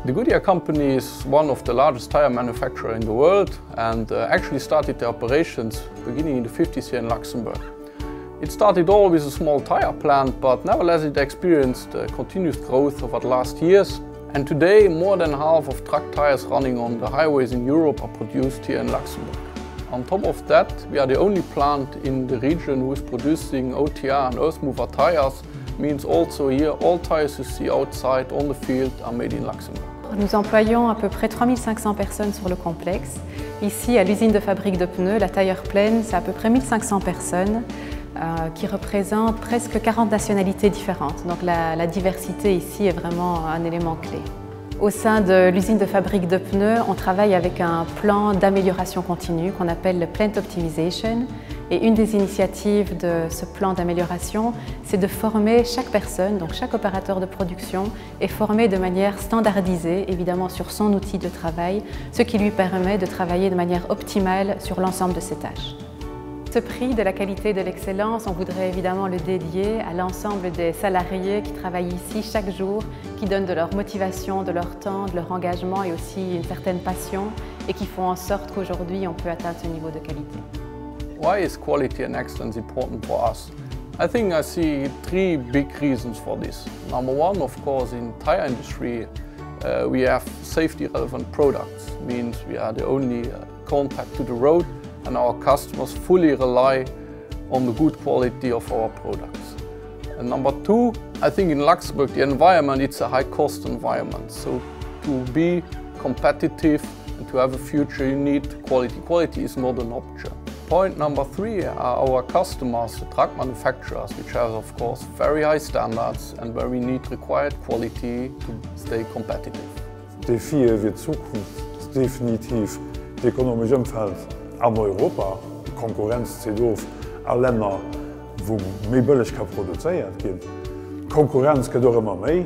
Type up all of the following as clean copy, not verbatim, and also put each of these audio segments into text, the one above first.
The Goodyear company is one of the largest tire manufacturer in the world and uh, actually started their operations beginning in the 50s here in Luxembourg. It started all with a small tire plant, but nevertheless it experienced uh, continuous growth over the last years. And today, more than half of truck tires running on the highways in Europe are produced here in Luxembourg. On top of that, we are the only plant in the region who is producing OTR and earthmover tires, means also here all tires you see outside on the field are made in Luxembourg. Nous employons à peu près 3500 personnes sur le complexe. Ici, à l'usine de fabrique de pneus, la tailleur pleine, c'est à peu près 1500 personnes euh, qui représentent presque 40 nationalités différentes. Donc la, la diversité ici est vraiment un élément clé. Au sein de l'usine de fabrique de pneus, on travaille avec un plan d'amélioration continue qu'on appelle le Plant Optimization. Et une des initiatives de ce plan d'amélioration, c'est de former chaque personne, donc chaque opérateur de production, est formé de manière standardisée, évidemment sur son outil de travail, ce qui lui permet de travailler de manière optimale sur l'ensemble de ses tâches. Ce prix de la qualité et de l'excellence, on voudrait évidemment le dédier à l'ensemble des salariés qui travaillent ici chaque jour, qui donnent de leur motivation, de leur temps, de leur engagement et aussi une certaine passion et qui font en sorte qu'aujourd'hui on peut atteindre ce niveau de qualité. Why is quality and excellence important for us? I think I see three big reasons for this. Number one, of course, in tire industry, uh, we have safety relevant products, means we are the only uh, contact to the road and our customers fully rely on the good quality of our products. And number two, I think in Luxembourg, the environment, it's a high cost environment. So to be competitive and to have a future, you need quality. Quality is not an option. Point number three are our customers, the truck manufacturers, which have, of course, very high standards and where we need required quality to stay competitive. D'Defie fir d'Zukunft ass definitiv d'ekonomesch Ëmfeld an Europa. D'Konkurrenz zitt of a Länner, wou méi bëlleg ka produzéiert ginn. D'Konkurrenz gëtt och ëmmer méi.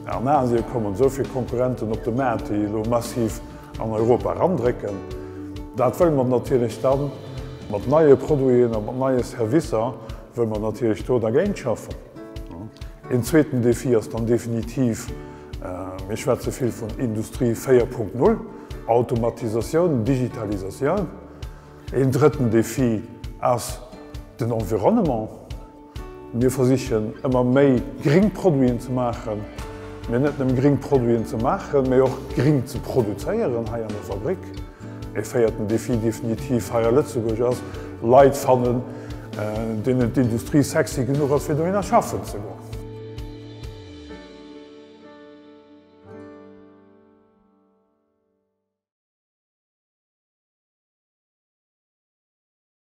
An Asien kommen esou vill Konkurrenten op de Maart, déi elo massiv an Europa erandrécken. Dat wëlle mer natierlech da mat neie Produiten a mat neie Servicer wëlle mer natierlech do dergéint schaffen. Een zweeten Defi ass dann definitiv, mir schwätze vill vun Industrie 4.0, Automatisatioun, Digitalisatioun. Een drëtten Defi ass den Environnement. Mir versichen ëmmer méi gring Produiten ze maachen, mee net nëmme gring Produiten ze maachen, mee och gring ze produzéieren hei an der Fabrik. E véierten Defi definitiv hei a Lëtzebuerg ass, Leit fannen, deenen d'Industrie sexy genuch ass, fir dohinner schaffen ze goen.